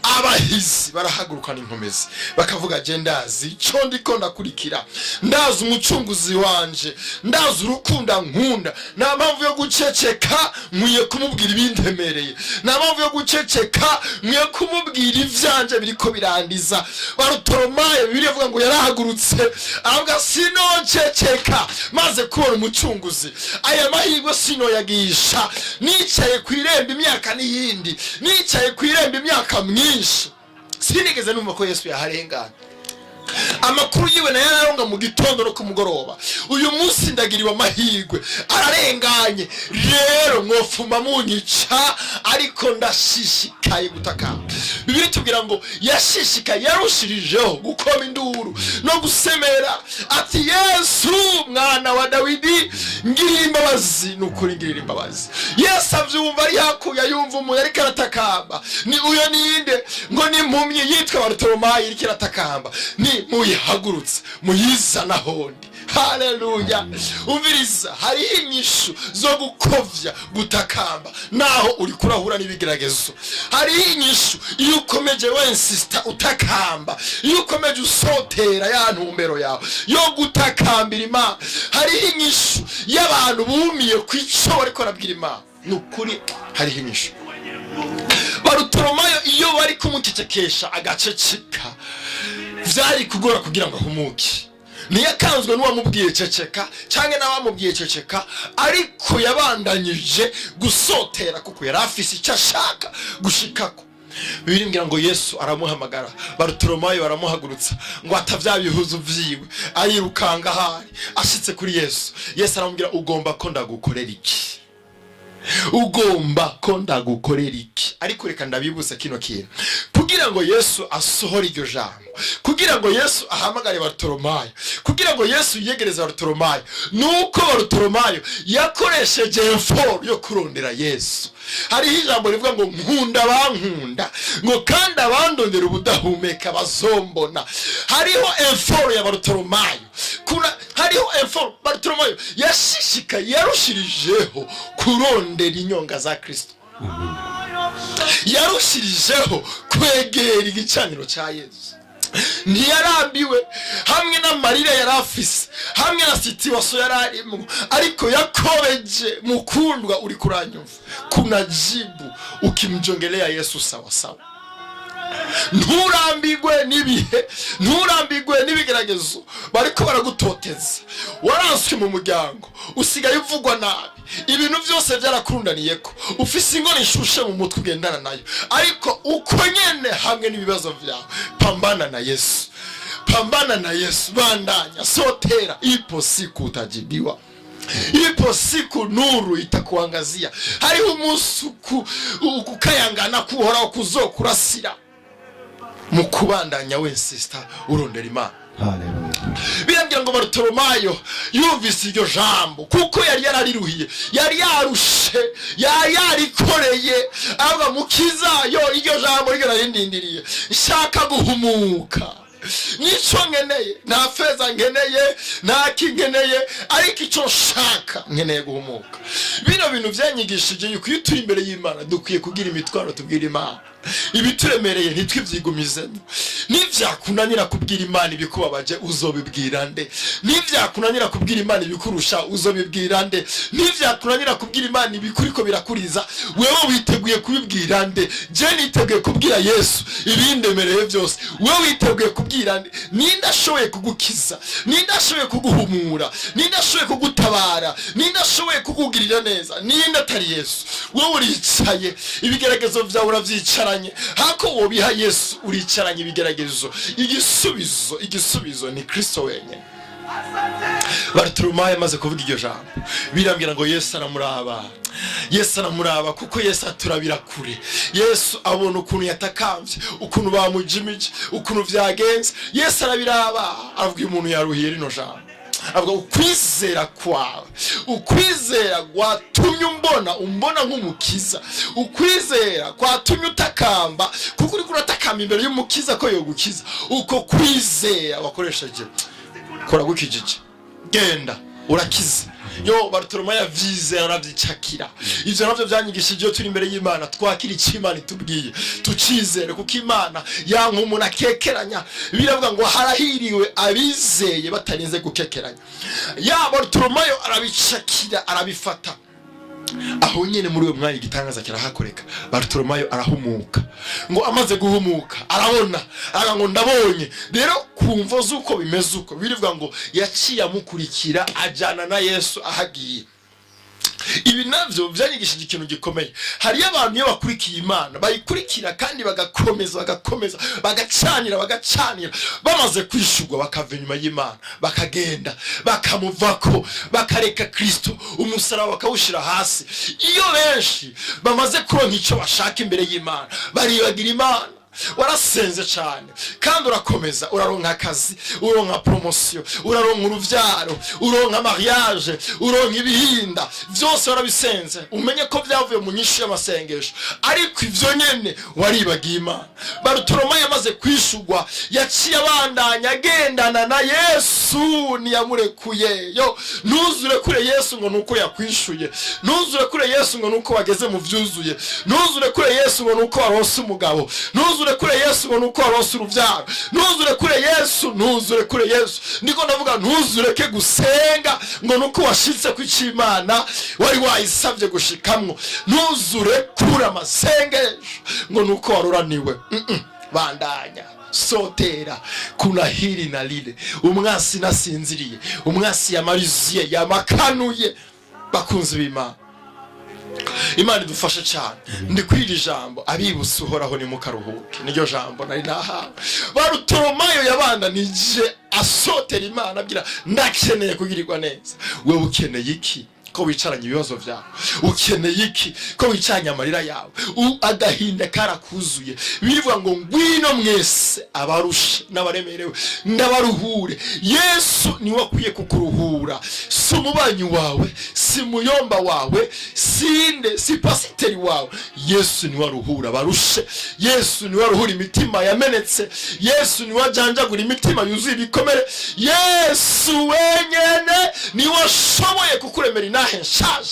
Speaker 1: abahizi barahagurukana inkomezi, bakavuga je ndazi icyo ndiko ndakurikira, ndazi umucunguzi wanje, ndazi urukundo nkunda, nta mpamvu yo guceceka, nkwiye kumubwira ibindemereye, nta mpamvu yo guceceka, nkwiye kumubwira ivyanje biriko birandiza. Barutolomayo, Bibiliya ivuga ngo yarahagurutse, aravuga sinoceceka, maze kubona umucunguzi, aya mahirwe sinoyagisha nicaye ku irembo imyaka n'iyindi, nicaye ku irembo imyaka myinshi, sinigeze numva ko Yesu yaharengana. Amakuru y'umwami yaharenganye. Amakuru yiwe nayo araronga mu gitondo no ku mugoroba. Uyu munsi ndagiriwe amahirwe, ararenganye. Rero mwofuma munyica, ariko ndashishikaye gutakamba. Bibiliya itubwira ngo yashishikaye, yarushirijeho gukoma induru no gusemera ati: "Yesu mwana wa Dawidi, ngirira imbabazi, ni ukuri ngirira imbabazi." Yesu avyumva ari hakuya, yumva umuntu ariko aratakamba. Ni uyo ninde? Ngo ni impumyi yitwa Barutolomayi iriko iratakamba. Ni muyihagurutse, muyizana hondi. Haleluya! Umviriza, hariho inyishu zo gukovya gutakamba naho uri kurahura n'ibigeragezo. Hariho inyishu iyo ukomeje wensista utakamba, iyo ukomeje usotera ya ntumbero yawe yo gutakambira Imana. Hariho inyishu y'abantu bumiye ku ico bariko barabwira Imana. Ni ukuri hariho inyishu. Barutolomayo iyo bari kumucecekesha agaceceka, vyari kugora kugira ngo ahumuke. Ntiyakanzwe n'uwamubwiye ceceka cyangwa n'abamubwiye ceceka, ariko yabandanyije gusotera kuko yari afise icyo ashaka gushikako. Bibiliya ngo Yesu aramuhamagara, Barutolomayo baramuhagurutsa ngo atavya bihuzu vyiwe, arirukanga ahari. Ashitse kuri Yesu, Yesu aramubwira: "Ugomba ko ndagukorera iki? Ugomba ko ndagukorera iki?" Ariko reka ndabibutse kino kintu: kugira ngo Yesu asohore iryo jambo, kugira ngo Yesu ahamagare Barutolomayo, kugira ngo Yesu yiyegereze Barutolomayo, nuko Barutolomayo yakoresheje effort yo kurondera Yesu. Hariho ijambo rivuga ngo: "Nkunda bankunda," ngo "kandi abandondera ubudahumeka bazombona." Hariho effort ya Barutolomayo. Hariho effort. Barutolomayo yashishikaye, yarushirijeho kurondera inyonga za Kristo, yarushirijeho kwegera igicaniro cya Yesu. Ntiyarambiwe hamwe n'amarira yari afise, hamwe na situation yari arimo, ariko yakobeje. Mukundwa uri kuranyumva, kuna jibu ukimjongelea Yesu sawasawa. Nturambigwe n'ibihe, nturambigwe n'ibigeragezo. Bariko baragutoteza, waranswe mu muryango, usigaye uvugwa nabi, ibintu byose byarakurundaniyeko, ufise inkono ishushe mu mutwe ugendana nayo. Ariko uko nyene, hamwe n'ibibazo vyawe, pambana na Yesu, pambana na Yesu, bandanya sotera. Ipo siku utajibiwa, ipo siku nuru itakuangazia. Hariho umunsi ukukayangana kuhoraho kuzokurasira mu kubandanya wensista urondera Imana.
Speaker 3: Haleluya.
Speaker 1: Birabwira ngo Barutolomayo yumvise iryo jambo, kuko yari yarariruhiye, yari yarushe, yari yarikoreye, avuga: "Mukiza yo, iryo jambo ryo narindindiriye. Nshaka guhumuka, nico nkeneye. Nta feza nkeneye, nta kinkeneye, ariko icyo nshaka, nkeneye guhumuka." Bino bintu byanyigishije yuko iyo turi imbere y'Imana dukwiye kugira imitwaro tubwira Imana, ibituremereye ntitwibyigumizemo. Nivyakunanira kubwira Imana ibikubabaje, uzobibwira nde? Nivyakunanira kubwira Imana ibikurusha, uzobibwira nde? Nivyakunanira kubwira Imana ibikuriko birakuriza, wewe witeguye kubibwira nde? Je niteguye kubwira Yesu ibindemereye byose. Wewe witeguye kubwira nde? Ninde ashoboye kugukiza? Ninde ashoboye kuguhumura? Ninde ashoboye kugutabara? Ninde ashoboye kukugirira neza? Ninde atari Yesu? Wowe uricaye, ibigeragezo byawe urabyicaranye, hako wobiha Yesu. Uricaranye ibigeragezo. Igisubizo, igisubizo ni Kristo wenyine. Barutolomayo amaze kuvuga iryo jambo, birambwira ngo Yesu aramuraba. Yesu aramuraba kuko Yesu aturabira kure. Yesu abona ukuntu yatakambye, ukuntu bamujimije, ukuntu vyagenze. Yesu arabiraba, avuga: "Uyu muntu yaruhiye rino jambo." Avuga: "Ukwizera kwawe, ukwizera kwatumye umbona nk'umukiza, ukwizera kwatumye utakamba, kuko uriko uratakamba imbere y'umukiza ko yogukiza, uko kwizera wakoresheje kuragukijije. Genda, urakize." Yo, Barutolomayo yavyizera, aravyicakira. Ivyo navyo vyanyigishije: iyo turi imbere y'Imana, twakira icyo Imana itubwiye, tucizere, kuko Imana yanka umuntu akekeranya. Biravuga ngo: "Harahiriwe abizeye batarinze gukekeranya." Ya Barutolomayo arabicakira, arabifata. Aho nyine muri uwo mwanya igitangaza kirahakoreka, Barutolomayo arahumuka. Ngo amaze guhumuka arabona, aravuga ngo: "Ndabonye." Rero ku mvo z'uko bimeze uko, birivuga ngo yaciye amukurikira, ajyana na Yesu ahagiye. Ibi navyo vyanyigishije ikintu gikomeye. Hariyo abantu iyo bakurikiye Imana, bayikurikira kandi bagakomeza, bagakomeza, bagacanira, bagacanira, bamaze kwishurwa bakava inyuma y'Imana, bakagenda, bakamuvako, bakareka Kristo, umusaraba bakawushyira hasi. Iyo benshi bamaze kuronka icyo bashaka imbere y'Imana, baribagira Imana. Warasenze cyane kandi urakomeza, uraronka akazi, uronka promotion, uraronka uruvyaro, uronka mariage, uronka ibihinda byose, warabisenze. Umenye ko byavuye mu nyinshi y'amasengesho, ariko ivyo nyene waribagiye Imana. Barutoroma yamaze kwishurwa, yaciye abandanya agendana na Yesu, ntiyamurekuye. Yo, ntuzurekure Yesu ngo nuko yakwishuye, ntuzurekure Yesu ngo nuko wageze mu vyuzuye, ntuzurekure Yesu ngo nuko waronse umugabo, ntuzurekure Yesu ngo nuko waronse uruvyaro. Ntuzurekure Yesu, ntuzurekure Yesu. Niko ndavuga, ntuzureke gusenga ngo nuko washitse ku Imana wari wayisabye gushikamwo. Ntuzurekure amasengesho ngo nuko waruraniwe. Bandanya, sotera, kuna hili na lile. Umwasi nasinziriye, umwasi yamariziye, yamakanuye. Bakunzi b'Imana, Imana idufashe cyane. Ndi kwira ijambo abibutsa Uhoraho nimukaruhuke, niryo jambo nari nahawe. Barutoromayo yabandanije asotera Imana, abwira: "Ndakeneye kugirirwa neza." Wewe ukeneye iki ko wicaranye ibibazo byawe? Ukeneye iki ko wicaranye amarira yawe? Agahinda karakuzuye. Bivuga ngo: "Ngwino mwese abarushe n'abaremerewe, ndabaruhure." Yesu niwe akwiye kukuruhura, si umubanyi wawe, si muyomba wawe, sinde, si pasiteri wawe. Yesu niwe aruhura abarushe, Yesu niwe aruhura imitima yamenetse, Yesu niwe ajanjagura imitima yuzuye ibikomere. Yesu wenyene niwe ashoboye kukuremera inahe nshaje.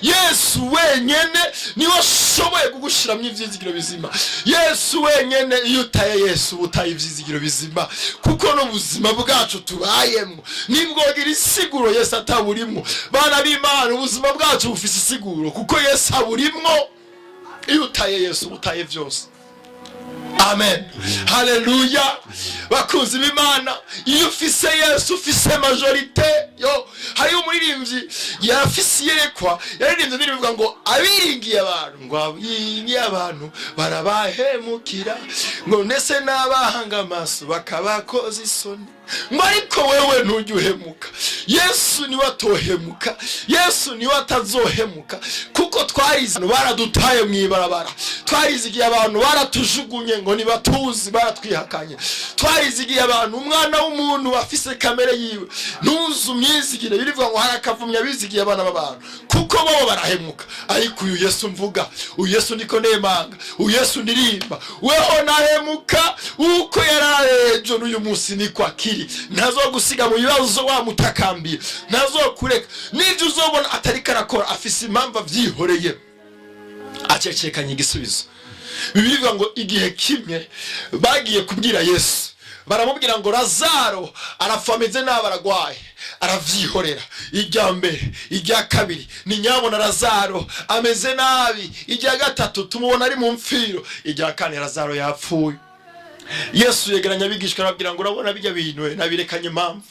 Speaker 1: Yesu wenyene niwe ashoboye kugushiramo ivyizigiro bizima. Yesu wenyene. Iyo utaye Yesu, uba utaye ivyizigiro bizima, kuko n'ubuzima bwacu tubayemwo nibwogira isiguro Yesu ataburimwo. Bana b'Imana, ubuzima bwacu bufise isiguro kuko Yesu aburimwo. Iyo utaye Yesu, uba utaye vyose. Amen, haleluya. Bakunzi b'Imana, iyo ufise Yesu, ufise majorité. Yo, hariho umuririmbyi yarafise iyerekwa, yaririmbye indirimbo ivuga ngo abiringiye abantu, ngo abiringiye abantu barabahemukira, ngo ndetse n'abahanga amaso bakabakoza isoni, ngo ariko wewe ntujya uhemuka. Yesu niwe atohemuka, Yesu niwe atazohemuka, kuko twarize abantu baradutaye mu ibarabara, twarizigiye abantu baratujugunye ngo ntibatuzi, baratwihakanye, twarizigiye abantu. Umwana w'umuntu afise kamere yiwe, ntuze umwizigire. Birivuga ngo harakavumya bizigiye abana b'abantu, kuko bo barahemuka. Ariko uyu Yesu mvuga, uyu Yesu ndiko nemanga, uyu Yesu ndirimba, weho nahemuka. Uko yari ejo n'uyu munsi niko akiri. Ntazogusiga mu bibazo wamutakambiye, ntazokureka. N'ibyo uzobona atariko arakora, afise impamvu avyihoreye, acecekanye igisubizo. Bibiliya ivuga ngo igihe kimwe bagiye kubwira Yesu, baramubwira ngo Lazaro arapfa, ameze nabi, aragwaye. Aravyihorera. Irya mbere, irya kabiri, ni nyabona Lazaro ameze nabi. Irya gatatu, tumubona ari mu mfiro. Irya kane, Lazaro yapfuye. Yesu yegeranya abigishwa, arababwira ngo: "Urabona bijya bintu nabirekanye impamvu,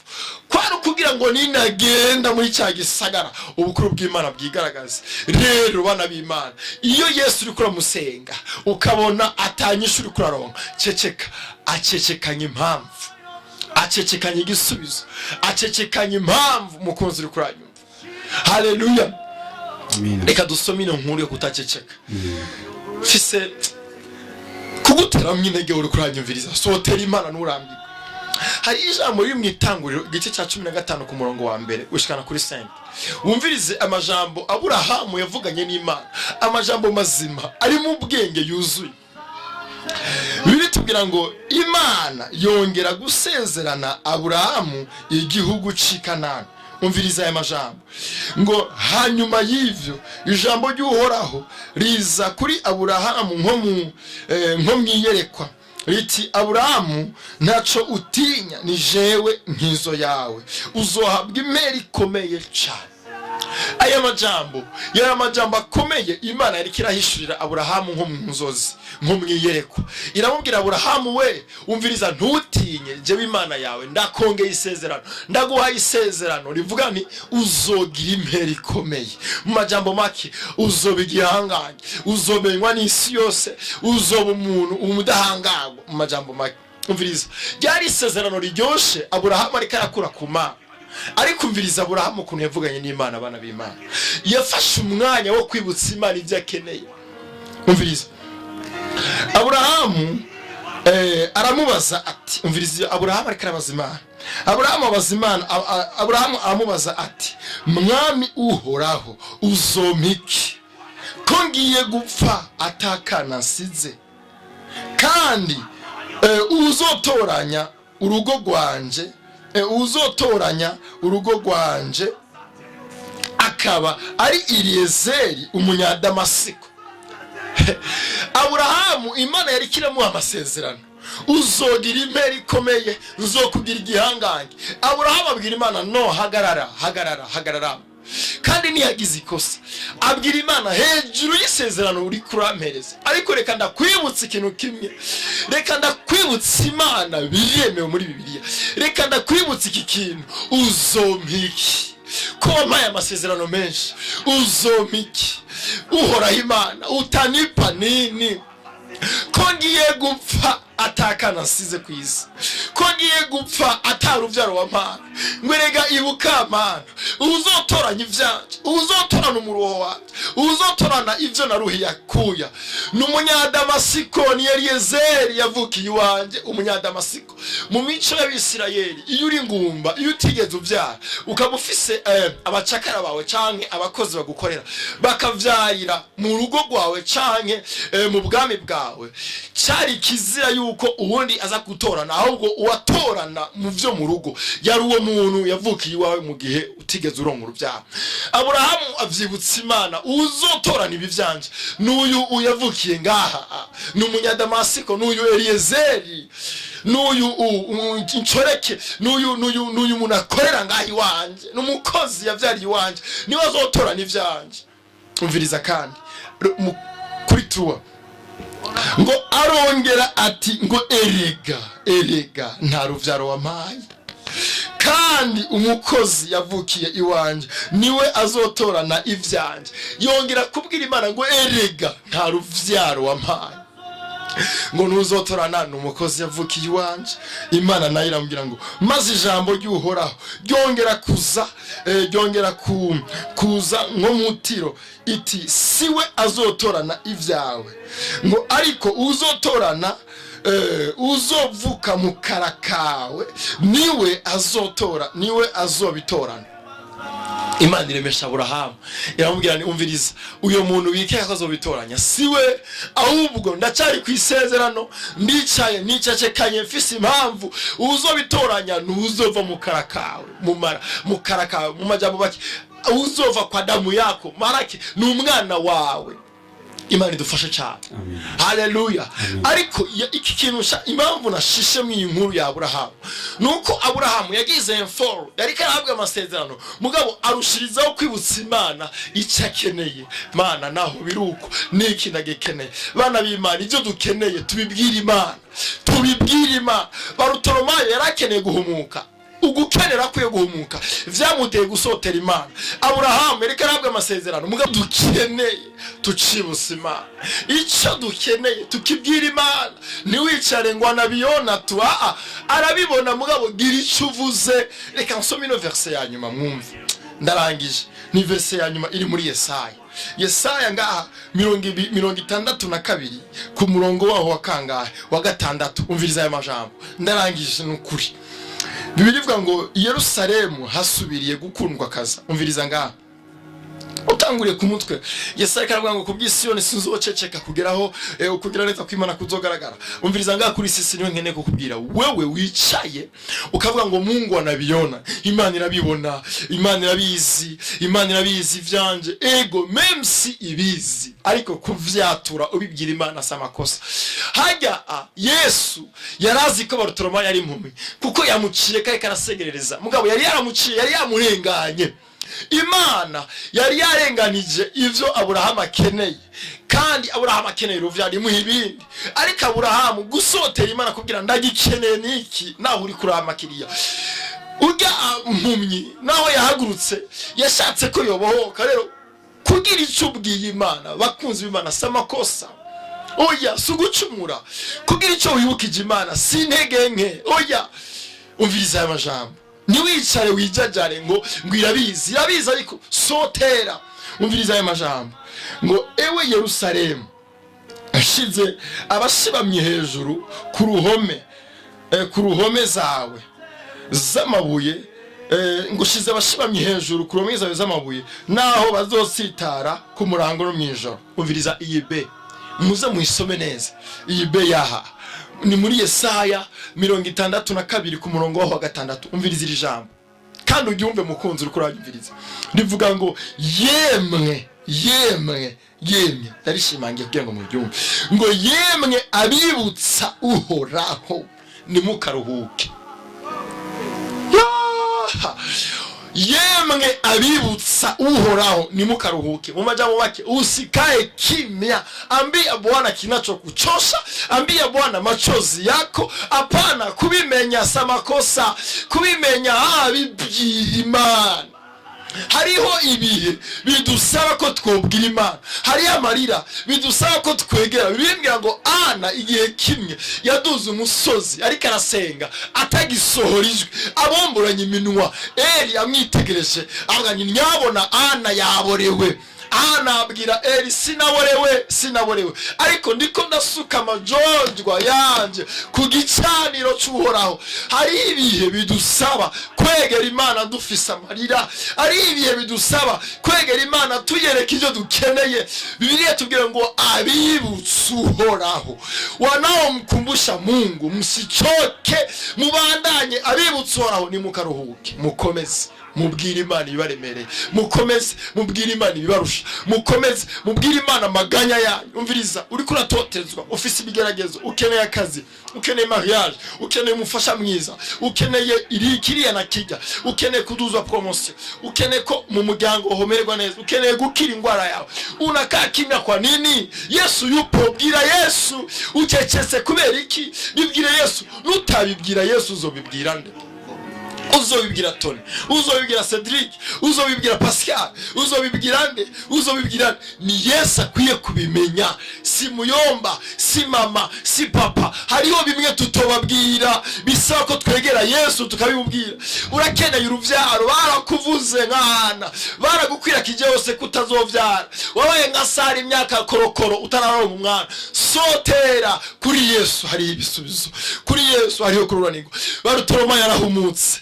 Speaker 1: kwari ukugira ngo ninagenda muri cya gisagara, ubukuru bw'Imana bwigaragaze." Rero bana b'Imana, iyo Yesu uri kuramusenga ukabona atanyishu uri kuraronka, ceceka. Acecekanye impamvu, acecekanye igisubizo, acecekanye impamvu. Mukunzi uri kuranyumva, haleluya.
Speaker 3: Amina.
Speaker 1: Reka dusome ino nkuru yo kutaceceka. Mfise kuguteramwo intege, uri kuranyumviriza, sotera Imana nturambirwe. Hari ijambo riri mu Itanguriro, igice cya 15, ku murongo wa 1 gushikana kuri 5. Wumvirize amajambo Aburahamu yavuganye n'Imana, amajambo mazima arimo ubwenge yuzuye. Bibiliya itubwira ngo Imana yongera gusezerana Aburahamu igihugu c'i Kanani. Umviriza aya majambo ngo: "Hanyuma y'ivyo ijambo ry'Uhoraho riza kuri Aburahamu nko mu iyerekwa, riti: 'Aburahamu, ntaco utinya, ni jewe nkizo yawe, uzohabwa impera ikomeye cyane.'" Aya majambo yari amajambo akomeye. Imana yari irahishurira Aburahamu nko mu nzozi, nko mu iyerekwa. Iramubwira: "Aburahamu we, umviriza, ntutinye, jewe Imana yawe ndakongeye isezerano, ndaguhaye isezerano rivuga ni uzogira impera ikomeye." Mu majambo make, uzoba igihangange, uzomenywa n'isi yose, uzoba umuntu umudahangarwa. Mu majambo make, umviriza, ryari isezerano riryoshe Aburahamu ariko arakura ku Mana. Ariko umviriza Aburahamu ukuntu yavuganye n'Imana. Abana b'Imana, yafashe umwanya wo kwibutsa Imana ibyo akeneye. Umviriza, Aburahamu aramubaza ati, umviriza, Aburahamu ariko arabaza Imana, Aburahamu abaza Imana, Aburahamu aramubaza ati: "Mwami Uhoraho, uzompa iki ko ngiye gupfa atakana nsize, kandi uzotoranya urugo rwanje uzotoranya urugo rwanje akaba ari Eliyezeri Umunyadamasiko?" Aburahamu, Imana yari kiramuha amasezerano: "Uzogira impera ikomeye, uzokugira igihangange." Aburahamu abwira Imana: "No, hagarara, hagarara, hagarara." Kandi ntiyagize ikosa. Abwira Imana: "Hejuru y'isezerano uri kurampereza, ariko reka ndakwibutsa ikintu kimwe, reka ndakwibutsa Imana, biremewe muri Bibiliya, reka ndakwibutsa iki kintu: uzompa iki ko wampaye amasezerano menshi? Uzompa iki, Uhoraho Imana? Utanipa nini ko ngiye gupfa atakana nsize ku isi, ko ngiye gupfa atari urubyaro wampaye? Ngo erega ibuka Mana, uzotoranya ivyanje, uzotorana umuruho wanje, uzotorana ivyo naruhiye akuya, ni Umunyadamasiko, ni Eliyezeri yavukiye iwanje, Umunyadamasiko." Mu mico y'Abisirayeli, iyo uri ngumba, iyo utigeze uvyara, ukaba ufise abacakara bawe canke abakozi bagukorera, bakavyarira mu rugo rwawe canke mu bwami bwawe, cari kizira yuko uwundi aza gutorana. Ahubwo uwatorana mu vyo mu rugo yari uwo muntu yavukiye iwawe mu gihe utigeze uronka uruvyaro. Aburahamu avyibutsa Imana: "Uzotorana ibi vyanje n'uyu uyavukiye ngaha, ni Umunyadamasiko, n'uyu Eliyezeri, n'uyu incoreke, n'uyu muntu akorera ngaha iwanje, n'umukozi yavyariye iwanje, niwe azotorana ivyanje." Umviriza kandi kuri tuwa ngo arongera ati ngo: "Erega, erega nta ruvyaro wampaye, kandi umukozi yavukiye iwanje niwe azotorana ivyanje." Yongera kubwira Imana ngo: "Erega nta ruvyaro wampaye," ngo ntuzotorana ni umukozi yavukiye iwanje. Imana nayo iramubwira ngo: "Maze ijambo ry'Uhoraho ryongera kuza ryongera kuza nko mutiro iti: 'Siwe azotorana ibyawe,' ngo ariko uzotorana uzovuka mu kara kawe niwe azotora, niwe azobitorana." Imana iremesha Aburahamu, iramubwira ni: "Umviriza, uyo muntu wikeka ko azobitoranya siwe, ahubwo ndacyari ku isezerano, ndicaye nicecekanye mfise impamvu. Uzobitoranya ntuzova mu kara kawe, mu mara, mu kara kawe." Mu majambo make, uzova kwa damu yako, marake ni umwana wawe. Imana idufashe cyane. Haleluya. Ariko iki kintu impamvu nashishe mu iyi nkuru ya Aburahamu ni uko Aburahamu yagize effort, yariko arahabwa amasezerano, mugabo arushirizaho kwibutsa Imana icyo akeneye. Mana, naho biri uko, niki ndagikeneye. Bana b'Imana, ibyo dukeneye tubibwire Imana, tubibwire Imana. Barutolomayo yari akeneye guhumuka. Ugukenera kwiye guhumuka vyamuteye gusotera Imana. Aburahamu yariko arahabwa amasezerano, mugabo dukeneye tucibutsa Imana icyo dukeneye, tukibwira Imana. Ntiwicare ngo anabiyona tu, aa, arabibona, mugabo gira icyo uvuze. Reka nsome ino verse ya nyuma mwumve, ndarangije. Ni verse ya nyuma iri muri Yesaya, Yesaya ngaha 62 ku murongo waho wa kangahe? Wa 6. Umviriza aya majambo, ndarangije. Ni ukuri, Bibiliya ivuga ngo Yerusalemu hasubiriye gukundwa kaza. Umviriza ngaha, utanguriye ku mutwe, Yesaya karavuga ngo: "Kubw'Isiyoni sinzoceceka kugeraho ukugira neza kw'Imana kuzogaragara." Umviriza ngaha kuri sisi, niwe nkeneye kukubwira wewe wicaye ukavuga ngo "Mungu anabiona", Imana irabibona, Imana irabizi, Imana irabizi ivyanje. Ego, même si ibizi, ariko kuvyatura ubibwira Imana si amakosa. Hajya Yesu yarazi ko Barutolomayo yari impumyi, kuko yamuciye kari karasegerereza, mugabo yari yaramuciye, yari yamurenganye. Imana yari yarenganije ivyo Aburahamu akeneye, kandi Aburahamu akeneye uruvyaro, imuha ibindi. Ariko Aburahamu gusotera Imana kugira ndagikeneye niki, naho uri kurama kiriya urya mpumyi, naho yahagurutse yashatse ko yobohoka. Rero kugira icyo ubwiye Imana, bakunzi b'Imana, si amakosa, oya, si ugucumura. Kugira icyo wibukije Imana si intege nke, oya. Umviriza aya majambo, ntiwicare wijajare ngo irabizi, irabizi, ariko sotera. Umviriza aya majambo ngo: "Ewe Yerusalemu, ashize abashibamye hejuru ku ruhome, ku ruhome zawe z'amabuye, ngo ushize abashibamye hejuru ku ruhome zawe z'amabuye, naho bazositara ku murango no mw'ijoro." Umviriza iyi be, muze muyisome neza. Iyi be yaha ni muri Yesaya 62 ku murongo waho wa 6. Umviriza iri jambo kandi uryumve, mukunzi uriko uraryumviriza. Rivuga ngo: "Yemwe, yemwe, yemwe." Ndarishimangiye kugira ngo muryumve. Ngo: "Yemwe abibutsa Uhoraho, nimukaruhuke." Yaha! "Yemwe abibutsa Uhoraho, nimukaruhuke." Mu majambo make, usikae kimya, ambia Bwana kinachokuchosha, ambia Bwana machozi yako. Hapana, kubimenya si amakosa, kubimenya bibwira Imana. Hariho ibihe bidusaba ko twobwira Imana, hariho amarira bidusaba ko twegera. Bimbwira ngo Ana igihe kimwe yaduze umusozi ariko arasenga, atagisohora ijwi, abomboranye iminwa. Eri amwitegereje avuga ngo: "Nyabona Ana yaborewe." Ana abwira Eri: "Sinaborewe, sinaborewe, ariko ndiko ndasuka amajonjwa yanje ku gicaniro c'Uhoraho." Hari ibihe bidusaba kwegera Imana dufise amarira, hari ibihe bidusaba kwegera Imana tuyereka ibyo dukeneye. Bibiliya tubwira ngo: "Abibutse Uhoraho, wanaomkumbusha Mungu, msichoke." Mubandanye, abibutse Uhoraho, nimukaruhuke, mukomeze mubwire Imana ibibaremereye, mukomeze mubwire Imana ibibarusha, mukomeze mubwire Imana amaganya yanyu. Umviriza, uriko uratotezwa, ufise ibigeragezo, ukeneye akazi, ukeneye mariage, ukeneye umufasha mwiza, ukeneye iri kiriya na kijya, ukeneye kuduzwa promotion, ukeneye ko mu muryango uhomererwa neza, ukeneye gukira indwara yawe, unakaa kimya kwa nini? Yesu yupo. Bwira Yesu. Ucecetse kubera iki? Bibwire Yesu. Nutabibwira Yesu, uzobibwira nde? Uzobibwira Tony? Uzobibwira Cedric? Uzobibwira Pascal? Uzobibwira nde? Uzobibwira nde? Ni Yesu akwiye kubimenya, si muyomba, si mama, si papa. Hariho bimwe tutobabwira, bisaba ko twegera Yesu tukabimubwira. Urakeneye uruvyaro, barakuvuze nk'ahana, baragukwira hose kutazovyara, wabaye nka Sara imyaka korokoro utararonka umwana. Sotera kuri Yesu, hariho ibisubizo. Kuri Yesu hariho kururanirwa. Barutoroma yarahumutse,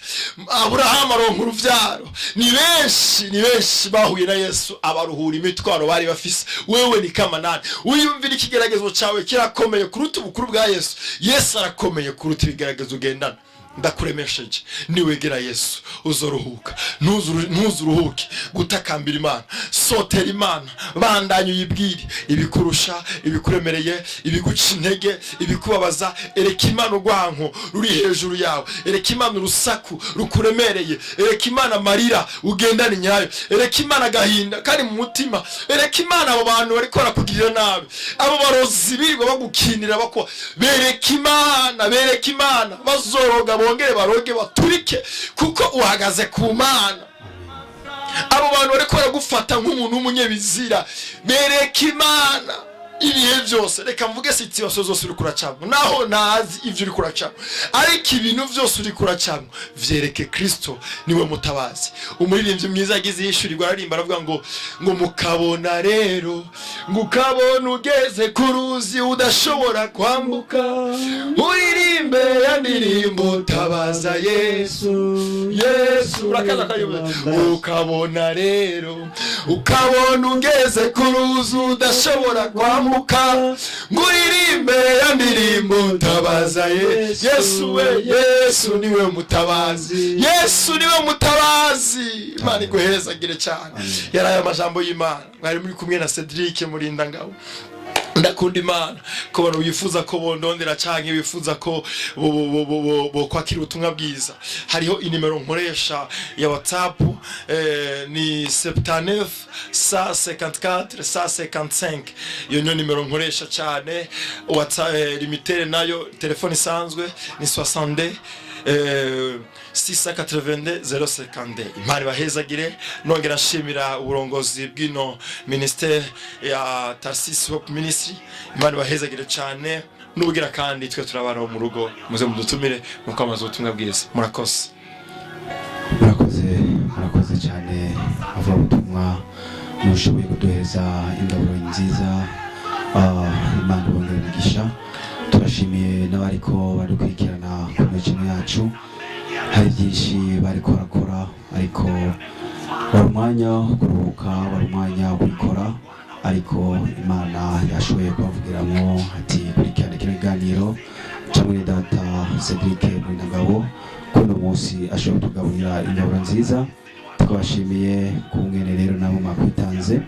Speaker 1: Aburahamu aronka uruvyaro. Ni benshi, ni benshi bahuye na Yesu abaruhura imitwaro bari bafise. Wewe ni kama nani? Wiyumvira ikigeragezo cyawe kirakomeye kuruta ubukuru bwa Yesu? Yesu arakomeye kuruta ibigeragezo ugendana. Ndakuremesheje, niwegera Yesu uzoruhuka. Ntuzuruhuke gutakambira Imana. Sotera Imana, bandanye uyibwire ibikurusha, ibikuremereye, ibiguca intege, ibikubabaza. Ereka Imana urwanko ruri hejuru yawe, ereka Imana urusaku rukuremereye, ereka Imana amarira ugendana inyayo, ereka Imana agahinda kari mu mutima, ereka Imana abo bantu bariko barakugirira nabi, abo barozi birirwa bagukinira bako. Bereka Imana, bereka Imana. Bazoroga bongere baroge baturike, kuko uhagaze ku Mana. Abo bantu bariko baragufata nk'umuntu w'umunyabizira, bereka Imana ibihe byose. Reka mvuge situation zose uri kuracamo, naho ntazi ibyo uri kuracamo, ariko ibintu byose uri kuracamo vyereke Kristo, niwe mutabazi. Umuririmbyi mwiza yagize yishyurirwa, aririmba aravuga ngo mukabona rero, ngo ukabona ugeze ku ruzi udashobora kwambuka, uririmbe ya ndirimbo, tabaza Yesu, Yesu. Urakaza akayobora. Ukabona rero, ukabona ugeze ku ruzi udashobora kwambuka, ngo uririmbe ya ndirimbo, tabaza ye Yesu we. Yesu niwe mutabazi, Yesu niwe mutabazi. Imana iguhezagire cyane. Yari aya majambo y'Imana. Mwari muri kumwe na Cedric Murindangabo. Ndakunda Imana. Ku bantu bifuza ko bondondera canke bifuza ko bokwakira ubutumwa bwiza, hariho inimero nkoresha ya WhatsApp, ni 79 154 155. Iyo niyo nimero nkoresha cyane WhatsApp. Lumitel nayo, telefone isanzwe, ni 62 682 052. Imana ibahezagire. Nongera nshimira uburongozi bw'ino ministère ya Tarsis Hope Ministry. Imana ibahezagire cyane. N'ubugira kandi twe turabana bo mu rugo, muze mudutumire mu kwamaza ubutumwa bwiza. Murakoze.
Speaker 3: Murakoze, murakoze cyane, abavugabutumwa mushoboye kuduheza ingaburo nziza. Imana ibongere imigisha. Turashimiye n'abariko badukurikirana ku mikino yacu. Hari byinshi bariko barakora, ariko wari umwanya wo kuruhuka, wari umwanya wo kubikora, ariko Imana yashoboye kubavugiramo ati: "Kurikirana kino kiganiro ca mwene data Cedric Murindangabo." Kuno munsi ashobora kutugaburira ingaburo nziza. Tukabashimiye ku mwene rero nabo mwakwitanze.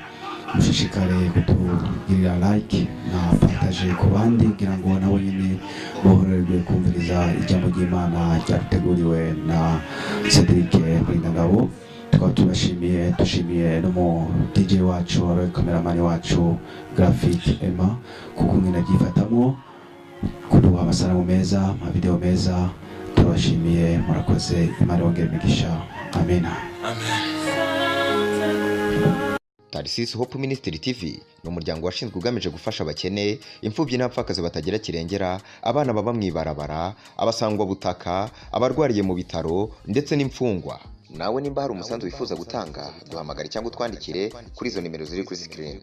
Speaker 3: Mushishikare kutugirira like na partage ku bandi, kugira ngo nabo nyine boroherwe kumviriza ijambo ry'Imana ryateguriwe na Cedric Murindangabo. Tukaba tubashimiye, dushimiye no mu DJ wacu, wari kameramani wacu Graphic Emma, kuko mwene abyifatamo kuduha amasanamu meza, amavideo meza. Turabashimiye, murakoze. Imana ibongere imigisha. Amina.
Speaker 4: Amen.
Speaker 2: Tarisisi Hope Ministry TV ni umuryango washinzwe ugamije gufasha abakene, imfubyi n'abapfakazi batagira kirengera, abana baba mu ibarabara, abasangwabutaka, abarwariye mu bitaro ndetse n'imfungwa. Nawe nimba hari umusanzu wifuza gutanga, duhamagare cyangwa utwandikire kuri izo nimero ziri kuri screen.